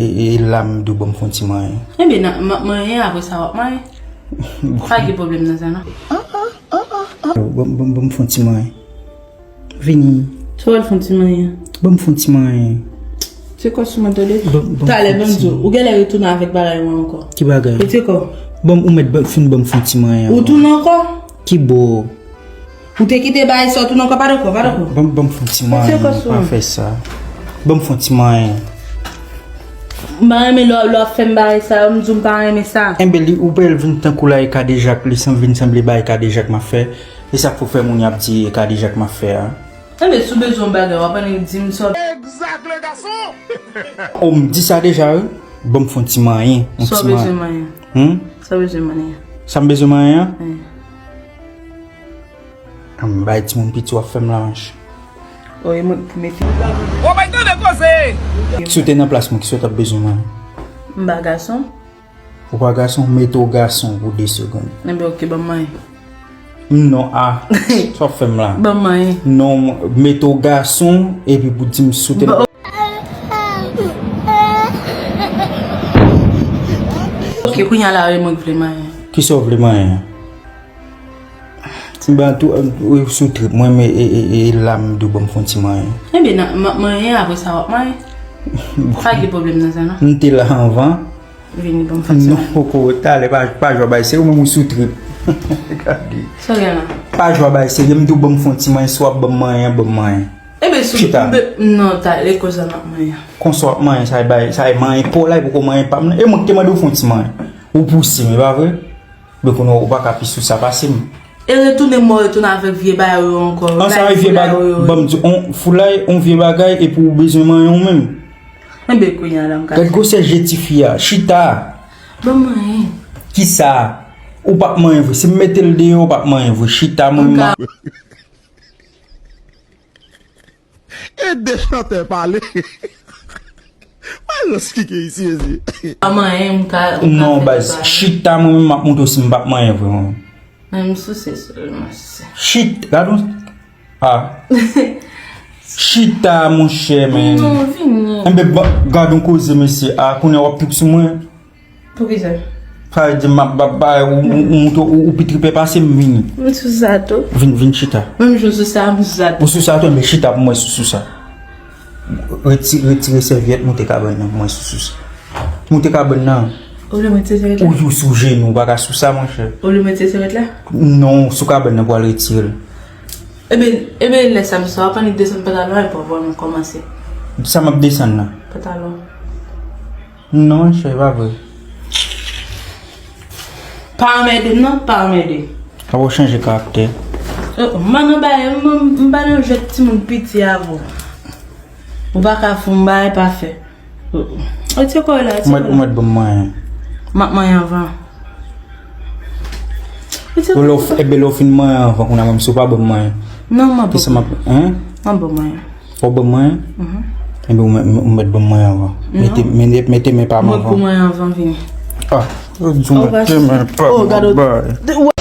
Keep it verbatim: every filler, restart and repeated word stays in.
E, e la m di w ban m fè yon ti manyen. Ebyen, nan, m ap manyen, apre sa w ap manyen. Pa gen pwoblèm nan sa, non. Ban, ban, ban m fè yon ti manyen. Vini. Sa w al fè yon ti manyen? Ban m fè yon ti manyen. Se kò sou mwen, tande? Ban, ban m Talè, fè yon ban m ti di w, ou genlè retounen avèk bagay mwen ankò. Ki bagay? Mete kò. Ban m, ou mèt ban, fin ban m fè yon ti manyen. Ou tounen ankò? Ki bò? Ou te kite bagay sa, ou tounen ankò, pa dakò, pa dakò. Ban m, ban m fè yon ti manyen, pa fè sa. Ban m fè yon ti manyen. M pa renmen lè, lè w ap fè m bagay sa yo, m di w m pa renmen sa. Enben, li, ou pral vin tankou la, e kadejak, li sanble, vin sanble bagay kadejak m ap fè. E sa k fè w fè moun y ap di e kadejak m ap fè a. Enben, si w bezwen yon bagay, w ap annik di m sa. Exact, le garçon! O, m di sa deja, wi. Ban m fè yon ti manyen, yon ti manyen. Sa w bezwen manyen? Hmm? Sa w bezwen manyen? Sa m bezwen manyen an? Wi. An, bay timoun piti w ap fè m la, manch. O, e mwen k pou mete. Ou bay tande koze! Si w te nan plas mwen, kisa w t ap bezwen manyen? M pa gason. Ou pa gason, mete w gason pou de segonn. Enben, oke, ban m manyen. Non, a. Sa w ap fè m la? Ban m manyen. Non, mete w gason, epi pou di m si w te nan. Oke, kounye a la, e mwen k vle manyen. Kisa w vle manyen? Ba tou, ou sou trip mwen, men e, e, e la m di w ban m fè yon ti manyen. Ebyen, nan, m ap manyen, apre sa w ap manyen. Pa gen pwoblèm nan sa, non. M te la anvan. Vini ban m fè yon ti manyen. Non, poko, talè, pa, pa jwe bay serye, ou menm ou sou trip. Gade. Sa w gen la? Pa jwe bay serye, m di w ban m fè yon ti manyen, si w ap ban m manyen, ban m manyen. Ebyen, si w, chita. Non, talè, kounye a m ap manyen. Konsa w ap manyen, sa e bay, sa e manyen pa w la, e poko manyen pa m nan. E mwen ki te mande w fè yon ti manyen. Ou pouse m, e pa vre? Men kounye a ou pa ka pi sou sa pase m. E retounen mò, retounen avèk vye bagay yo ankò. An sa e vye bagay, ban m di, on foulay, on vye bagay, epi ou bezwen manyen ou menm. Enben, kounye a la, m ka fè. Gad gwosè je tifi a, chita. Ban m manyen. Kisa? Ou p ap manyen vre. Si m mete l deyò, ou p ap manyen vre. Chita, mwen, m ka. Ede chantè pale. Mwen resplike isi, isi. Pa manyen, m ka, ou ka. Non, fè baz, bagay. Chita, mwen menm, m ap montre w si m p ap manyen vre, mwen. Men m souse sèlman, souse. Chit, gad on. A. Chita, monchè, men. Non, vini. Enben, ba, gad on koze, mesye. A, kounye a w ap pik sou mwen. Poukisa? Sa vle di m ap, ap, ap, ou, ou, ou, ou, ou pi tripe pase m, vini. M sou sa tou. Vin, vin chita. Menm jan w sou sa, m sou sa tou. Ou sou sa tou, enben chita pou mwen sou, sou sa. Reti-, retire sèvyèt, moute kabann nan pou mwen sou, sou sa. Moute kabann nan. Ou vle m retire sèvyèt la? Ou, ou sou jenou, ou pa ka sou sa, monchè. Ou vle m retire sèvyèt la? Non, sou kabann nan pou al retire l. Ebyen, ebyen, lè sa, m sa w ap annik desann pantalon an, epi w ap wè m kòmanse. Sa m ap desann nan? Pantalon. Non, monchè, e pa vre. Pa anmède m non, pa anmède m. Avan w chanje karaktè. Oh, m pa nan bagay, m, m, m pa nan jwèt timoun piti avè w. Ou pa ka fè m bagay pa fè. Oh, oh. Retire kò w la, retire kò w la. Ou mèt, ou mèt ban m manyen. M ap manyen anvan. Ou lè w f-, ebyen lè w fin manyen anvan, kounye a menm si w pa ban m manyen. Non, m ap ban w. Kisa m ap, hein? M ap ban w manyen. Fò w ban m manyen? Mhm. Ebyen ou mèt, ou mèt ban m manyen anvan. Non. Mete, mete, mete men pa m anvan. Mwen pou manyen anvan vini. Ah, yo di w mete men pa m anvan. Oh, gade,